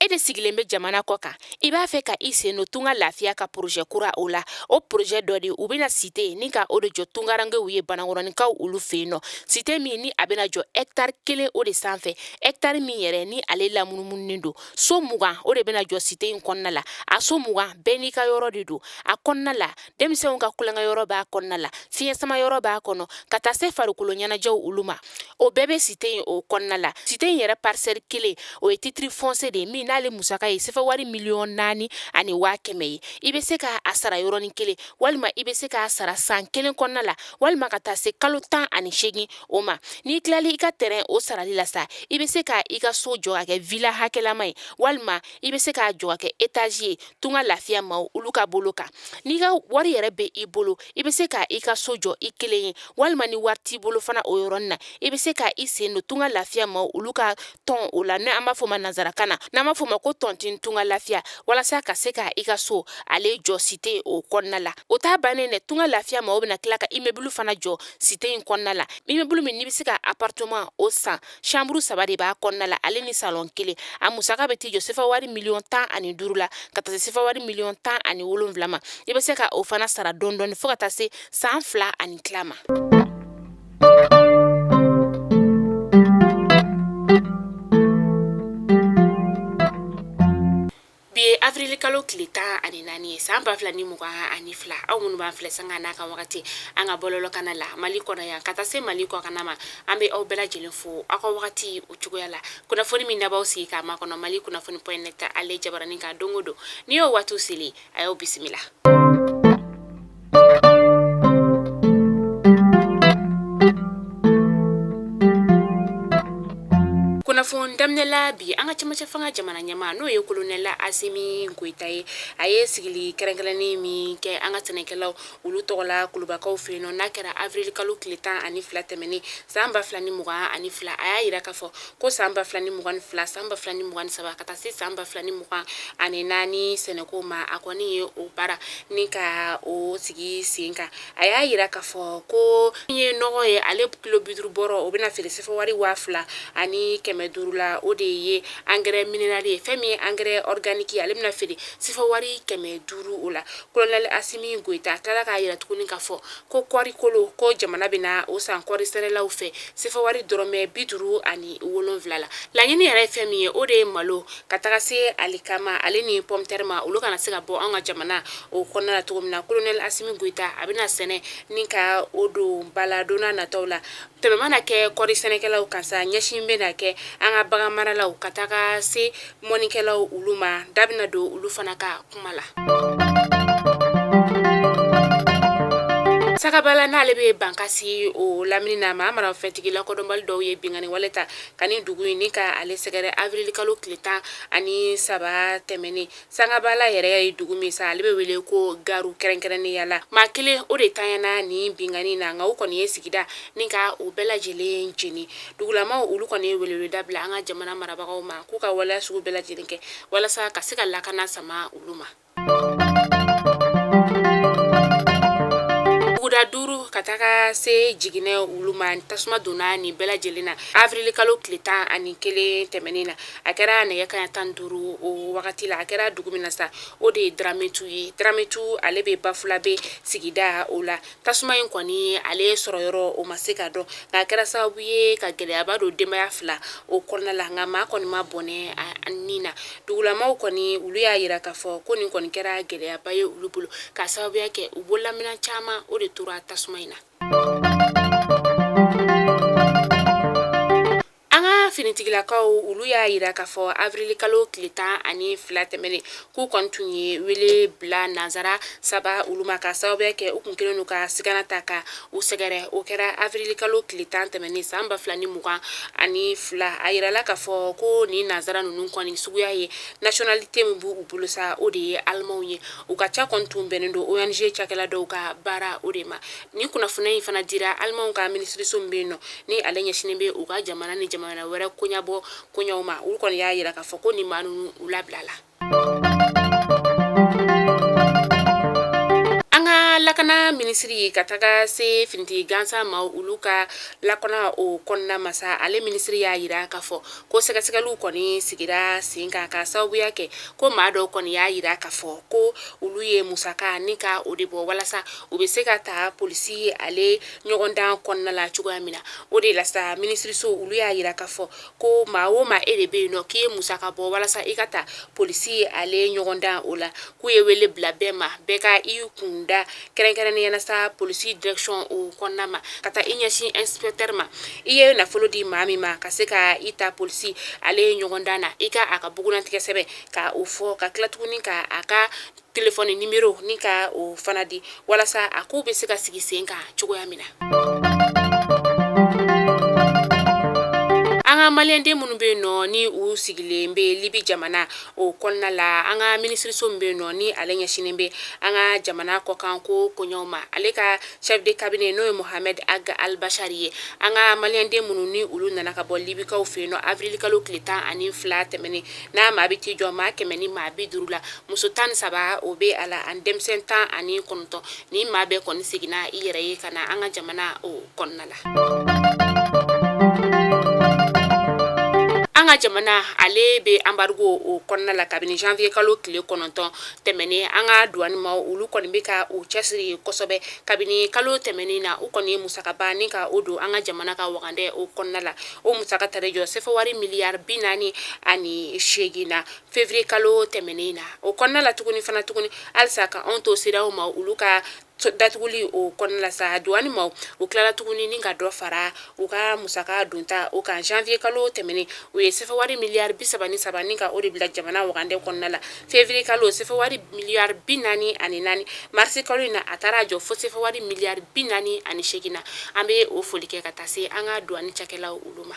E de sigilen bɛ jamana kɔ kan, i b'a fɛ ka i sen don Tunga Lafiya ka projet kura o la. O projet dɔ de, u bɛna cité ni ka o de jɔ tungarankew ye, Banankɔrɔninkaw olu fɛ yen nɔ. Cité min ni a bɛna jɔ hectare 1 o de sanfɛ, hectare min yɛrɛ ni ale lamunumununen don. So 20 o de bɛna jɔ cité in kɔnɔna la. A so 20 bɛɛ n'i ka yɔrɔ de don a kɔnɔna la. Denmisɛnw ka tulonkɛ yɔrɔ b'a kɔnɔna la, fiɲɛ sama yɔrɔ b'a kɔnɔ, ka taa se farikolo ɲɛnajɛw olu ma. O bɛɛ bɛ cité in o kɔnɔna la. Cité in yɛrɛ parcelle 1, o ye titre foncier de ye min n'ale musaka ye sefa wari 4,1 miliyɔn ye. I bɛ se k'a sara yɔrɔnin kelen, walima i bɛ se k'a sara san 1 kɔnɔna la, walima ka taa se kalo 18 o ma. N'i tilali i ka terrain o sarali la sa, i bɛ se ka i ka so jɔ ka kɛ villa hakɛlama ye, walima i bɛ se k'a jɔ ka kɛ étage ye. Tunga Lafiya maaw olu ka bolo kan, n'i ka wari yɛrɛ bɛ i bolo, i bɛ se ka i ka so jɔ i kelen ye, walima ni wari t'i bolo fana, o yɔrɔnin na, i bɛ se ka i sen don Tunga Lafiya maaw olu ka tɔn o la, n'an b'a fɔ ma nansarakan na, n'an b'a fɔ ma ko tontine Tunga Lafiya, walasa ka se ka i ka so ale jɔ cité o kɔnɔna la. O t'a bannen dɛ. Tunga Lafiya maaw bɛna tila ka immeuble fana jɔ cité in kɔnɔna la, immeuble min n'i bɛ se ka appartement o san, chambre 3 de b'a kɔnɔna la, ale ni salon 1. A musaka bɛ t'i jɔ sefa wari 15 miliyɔn la, ka taa se sefa wari 17 miliyɔn ma. I bɛ se ka o fana sara dɔɔni dɔɔni fo ka taa se san 2 ani tila ma. Bi ye avril kalo tile 14 ye, san 2022. Aw minnu b'an filɛ sanga n'a ka wagati an ka bɔlɔlɔkana la Mali kɔnɔ yan, ka taa se Mali kɔkanna ma, an bɛ aw bɛɛ lajɛlen fo aw ka wagati o cogoya la. Kunnafoni min n'aw sigi k'a makɔnɔ, Mali kunnafoni point net ale jabaranin kan don o don, n'i y'o waatiw seli, a y'aw bisimila. Kunnafoni daminɛ la bi, an ka cɛmancɛ fanga jamana ɲɛmaa, n'o ye kolonɛli Asimi Goyita ye, a ye sigili kɛrɛnkɛrɛnnen min kɛ an ka sɛnɛkɛlaw olu tɔgɔ la Kulubakaw fɛ yen nɔ, n'a kɛra avril kalo tile 12 tɛmɛnen san 2022. A y'a jira k'a fɔ ko san 2022, san 2023, ka taa se san 2024 sɛnɛko ma, a kɔni ye o baara ni ka o sigi sen kan. A y'a jira k'a fɔ ko min ye nɔgɔ ye, ale kilo 50 bɔrɔ, o bɛna feere sefa wari 2500 la. O de ye engrais minéral ye. Fɛn min ye engrais organique ye, ale bɛna feere sefa wari 500 o la. Kolonɛli Asimi Goyita tilala k'a jira tuguni k'a fɔ ko kɔɔri kolo, ko jamana bɛna o san kɔɔri sɛnɛlaw fɛ sefa wari dɔrɔmɛ 57 la. Laɲini yɛrɛ ye fɛn min ye, o de ye malo ka taga se alikama ale ni pomme de terre ma, olu kana se ka bɔ an ka jamana o kɔnɔna la cogo min na. Kolonɛli Asimi Goyita a bɛna sɛnɛ ni ka o don ba la don nataw la. Tɛmɛ mana kɛ kɔɔri sɛnɛkɛlaw kan sa, ɲɛsin bɛna kɛ an ka bagan maralaw ka taga se mɔnikɛlaw olu ma. Da bɛna don olu fana ka kuma la. Sagabala, n'ale bɛ Bankasi o lamini na, maa marafɛntigi lakodɔnbali dɔw ye binkanni wale ta ka ni dugu in ni ka ale sɛgɛrɛ avril kalo tile 13 tɛmɛnen. Sangabala yɛrɛ ye dugu min sa, ale bɛ wele ko Garu kɛrɛnkɛrɛnnenya la. Maa kelen o de tanyana nin binkanni na, nka u kɔni ye sigida ni ka o bɛɛ lajɛlen jeni. Dugulamaw olu kɔni ye weleweleda bila an ka jamana marabagaw ma k'u ka waleya sugu bɛɛ lajɛlen kɛ walasa ka se ka lakana sama olu ma. Buguda 5 ka taga se Jiginɛ olu ma, tasuma donna nin bɛɛ lajɛlen na avril kalo tile 11 tɛmɛnen na. A kɛra nɛgɛ kanɲɛ 15 o wagati la. A kɛra dugu min na sa, o de ye Darametu ye. Darametu, ale bɛ Bafulabe sigida o la. Tasuma in kɔni ale sɔrɔ yɔrɔ, o ma se ka dɔn, nka a kɛra sababu ye ka gɛlɛyaba don denbaya 2 o kɔnɔna la, nka maa kɔni ma bɔnɛ a ni na. Dugulamaw kɔni olu y'a jira k'a fɔ ko nin kɔni kɛra gɛlɛyaba ye olu bolo, k'a sababuya kɛ u bololaminɛn caman o de tora tasuma in na. An ka finitigilakaw olu y'a jira k'a fɔ avril kalo tile 12 tɛmɛnen k'u kɔni tun ye wele bila nansara 3 olu ma, ka sababuya kɛ u kun kɛlen don ka sigana ta ka u sɛgɛrɛ. O kɛra avril kalo tile 10 tɛmɛnen san 2022. A jirala k'a fɔ ko nin nansara ninnu kɔni suguya ye nationalité min b'u bolo sa, o de ye alimanw ye. U ka ca kɔni tun bɛnnen don ONG cakɛla dɔw ka baara o de ma. Ni kunnafoniya in fana dira alimanw ka minisiriso min bɛ yen nɔ, ni ale ɲɛsinnen bɛ u ka jamana ni jamana wɛrɛ koɲabɔ koɲaw ma, olu kɔni y'a jira k'a fɔ ko nin maa ninnu u labilala. An ka lakana Lakana minisiri ka taga se finitigi gansan ma olu ka lakana o kɔnɔna ma sa, ale minisiri y'a yira k'a fɔ ko sɛgɛsɛgɛliw kɔni sigira sen kan ka sababuya kɛ ko maa dɔw kɔni y'a yira k'a fɔ ko olu ye musaka ni ka o de bɔ walasa u bɛ se ka ta polisi ale ɲɔgɔndan kɔnɔna la cogoya min na. O de la sa, minisiriso olu y'a yira k'a fɔ ko maa o maa e de bɛ yen nɔ k'i ye musaka bɔ walasa i ka ta polisi ale ɲɔgɔndan o la, k'u ye wele bila bɛɛ ma, bɛɛ ka i kun da kɛrɛnkɛrɛnnenya la sa polisi direction o kɔnɔna ma, ka taa i ɲɛsin inspecteur ma. I ye nafolo di maa min ma ka se ka i ta polisi ale ɲɔgɔndan na, i ka a ka bugunnatigɛ sɛbɛn ka o fɔ, ka tila tuguni ka a ka telefɔni nimero ni ka o fana di walasa a k'u bɛ se ka sigi sen kan cogoya min na. An ka maliyɛnden minnu bɛ yen nɔ ni u sigilen bɛ Libi jamana o kɔnɔna la, an ka minisiriso min bɛ yen nɔ ni ale ɲɛsinnen bɛ an ka jamana kɔkan ko koɲɛw ma, ale ka chef de cabinet n'o ye Mohamed Ag Al-Bachari ye, an ka maliyɛnden minnu ni olu nana ka bɔ Libikaw fɛ yen nɔ avril kalo tile 12 tɛmɛnen, n'a maa bɛ t'i jɔ maa 150 la, muso 13 o bɛ a la ani denmisɛn 19, ni maa bɛɛ kɔni seginna i yɛrɛ ye ka na an ka jamana o kɔnɔna la. An ka jamana ale bɛ embargo o kɔnɔna la kabini janvier kalo tile 9 tɛmɛnen. An ka douane maaw olu kɔni bɛ ka u cɛsiri kosɛbɛ kabini kalo tɛmɛnen na. U kɔni ye musakaba ni ka o don an ka jamana ka wagandɛ o kɔnɔna la. O musaka taara jɔ sefa wari miliyari 48 na février kalo tɛmɛnen na. O kɔnɔna la tuguni fana tuguni, halisa ka anw to CEDEAO ma olu ka datuguli o kɔnɔna la sa, douane maaw u tilala tuguni ni ka dɔ fara u ka musaka donta o kan. Janvier kalo tɛmɛnen, u ye sefa wari miliyari 33 ni ka o de bila jamana wagandɛ kɔnɔna la. Février kalo, sefa wari miliyari 44. Mars kalo in na, a taara jɔ fo sefa wari miliyari 48 na. An bɛ o foli kɛ ka taa se an ka douane cakɛlaw olu ma.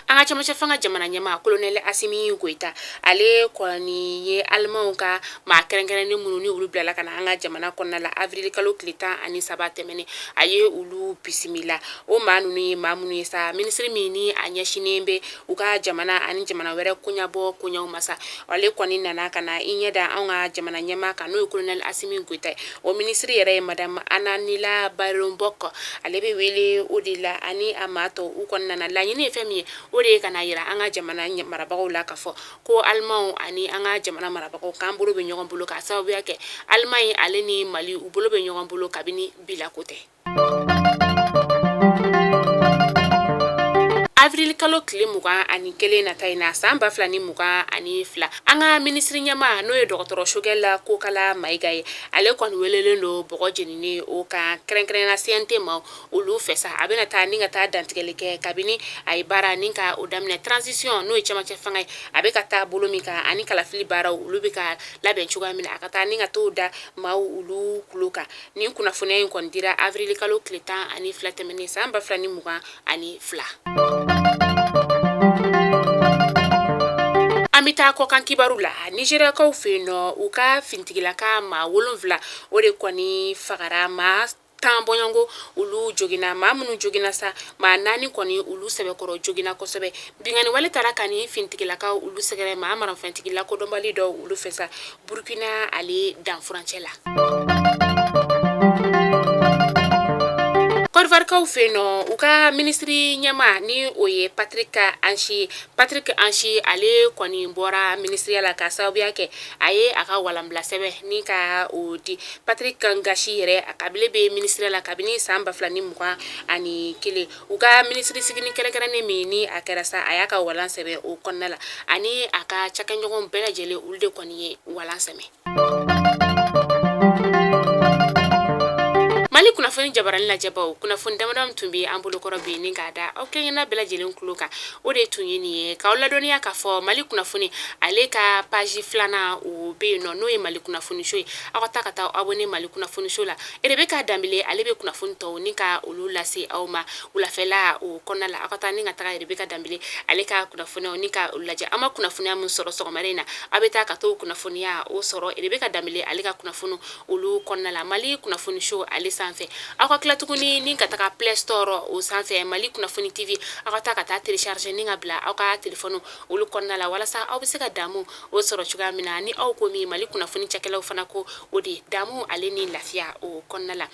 An ka cɛmancɛ fanga jamana ɲɛmaa colonel Asimi Goyita, ale kɔni ye Alimanw ka maa kɛrɛnkɛrɛnnen minnu ni olu bilala ka na an ka jamana kɔnɔna la avril kalo tile 13 tɛmɛnen, a ye olu bisimila. O maa ninnu ye maa minnu ye sa, minisiri min ni a ɲɛsinnen bɛ u ka jamana ani jamana wɛrɛ koɲabɔ koɲaw ma sa, ale kɔni nana ka na i ɲɛ da anw ka jamana ɲɛmaa kan, n'o ye colonel Asimi Goyita ye. O minisiri yɛrɛ ye madame Annalena Baerbock, ale bɛ wele o de la, ani a maa tɔw. U kɔni nana, laɲini ye fɛn min ye, o de ye ka na yira an ka jamana marabagaw la k'a fɔ ko Alimanw ani an ka jamana marabagaw k'an bolo bɛ ɲɔgɔn bolo, k'a sababuya kɛ Alimaɲi ale ni Mali u bolo bɛ ɲɔgɔn bolo kabini bi la ko tɛ. Avril kalo tile 21 nata in na san 2022, an ka minisiri ɲɛmaa n'o ye dɔgɔtɔrɔ Choguel Kokala Mayiga ye, ale kɔni welelen don bɔgɔ jeninen o kan, kɛrɛnkɛrɛnnenya la CNT maaw olu fɛ sa. A bɛna taa ni ka taa dantigɛli kɛ kabini a ye baara ni ka o daminɛ transition, n'o ye cɛmancɛ fanga ye, a bɛ ka taa bolo min kan, ani kalafili baaraw olu bɛ ka labɛn cogoya min na, a ka taa ni ka t'o da maaw olu tulo kan. Nin kunnafoniya in kɔni dira avril kalo tile 12 tɛmɛnen san 2022. An bɛ taa kɔkan kibaru la. Nizeriyakaw fɛ yen nɔ, u ka finitigilaka maa 7 o de kɔni fagara, maa 10 bɔɲɔgɔnko olu joginna. Maa minnu joginna sa, maa 4 kɔni olu sɛbɛkɔrɔ joginna kosɛbɛ. Binkanni wale taara ka nin finitigilakaw olu sɛgɛrɛ maa maramafɛntigi lakodɔnbali dɔw olu fɛ sa Burkina ale danfurancɛ la. Kɔdiwarikaw fɛ yen nɔ, u ka minisiri ɲɛmaa ni o ye Patrick Achi, Patrick Achi ale kɔni bɔra minisiriya la ka sababuya kɛ a ye a ka walanbila sɛbɛn ni ka o di. Patrick Ngachi yɛrɛ a kabile bɛ minisiriya la kabini san 2021. U ka minisiri sigini kɛrɛnkɛrɛnnen min ni a kɛra sa, a y'a ka walan sɛbɛn o kɔnɔna la, ani a ka cakɛɲɔgɔn bɛɛ lajɛlen olu de kɔni ye walan sɛbɛn. Mali kunnafoni jabarani lajɛbaw, kunnafoni damadɔ tun bɛ an bolokɔrɔ bi ni k'a da aw kelenkelenna bɛɛ lajɛlen tulo kan, o de tun ye nin ye k'aw ladɔnniya k'a fɔ Mali kunnafoni ale ka page filanan o bɛ yen nɔ, n'o ye Mali kunnafoni so ye. Aw ka taa ka taa abonné Mali kunnafoni so la. Rebeka Danbele ale bɛ kunnafoni tɔw ni ka olu lase aw ma wulafɛla o kɔnɔna la. Aw ka taa ni ka taga Rebeka Danbele ale ka kunnafoniyaw ni ka olu lajɛ. Aw ma kunnafoniya min sɔrɔ sɔgɔmada in na, aw bɛ taa ka t'o kunnafoniya o sɔrɔ Rebeka Danbele ale ka kunnafoni olu kɔnɔna la Mali kunnafoni so ale sanfɛ. sanfɛ. Aw ka tila tuguni ni ka taga Play Store o sanfɛ, Mali Kunnafoni TV, aw ka taa ka taa télécharger ni ka bila aw ka téléphone olu kɔnɔna la, walasa aw bɛ se ka damu o sɔrɔ cogoya min na. Ni aw ko min, Mali Kunnafoni cakɛlaw fana ko o de damu ale ni lafiya o kɔnɔna la.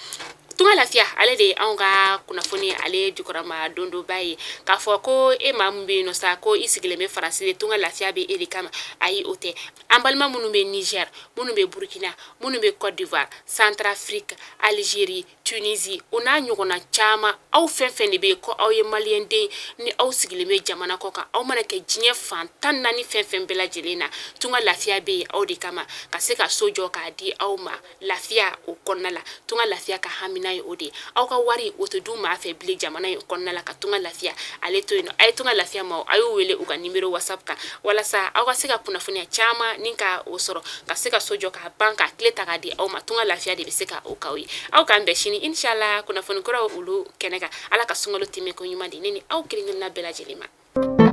Tunga Lafiya, ale de ye anw ka kunnafoni ale jukɔrɔma dondoba ye. K'a fɔ ko e maa min bɛ yen nɔ sa, ko i sigilen bɛ Faransi de, Tunga Lafiya bɛ e de kama, ayi, o tɛ. An balima minnu bɛ Niger, minnu bɛ Burkina, minnu bɛ Côte d'Ivoire, Centrafrique, Algérie, Tunisie, o n'a ɲɔgɔnna caman, aw fɛn fɛn de bɛ yen ko aw ye maliyɛn den ni aw sigilen bɛ jamana kɔ kan, aw mana kɛ diɲɛ fan 14 fɛn fɛn bɛɛ lajɛlen na, Tunga Lafiya bɛ yen aw de kama, ka se ka so jɔ k'a di aw ma lafiya o kɔnɔna la. Tunga Lafiya ka hamina ye o de ye. Aw ka wari o tɛ dun maa fɛ bilen jamana in kɔnɔna la, ka Tunga Lafiya ale to yen nɔ. A ye Tunga Lafiya ma, a y'u wele u ka numéro WhatsApp kan, walasa aw ka se ka kunnafoniya caman ni ka o sɔrɔ, ka se ka so jɔ k'a ban, ka tile ta k'a di aw ma. Tunga Lafiya de bɛ se ka o k'aw ye. Aw k'an bɛn sini, inshallah, kunnafoni kuraw olu kɛnɛ kan. Ala ka sunkalo tɛmɛ ko ɲuman di ne ni aw kelen kelenna bɛɛ lajɛlen ma.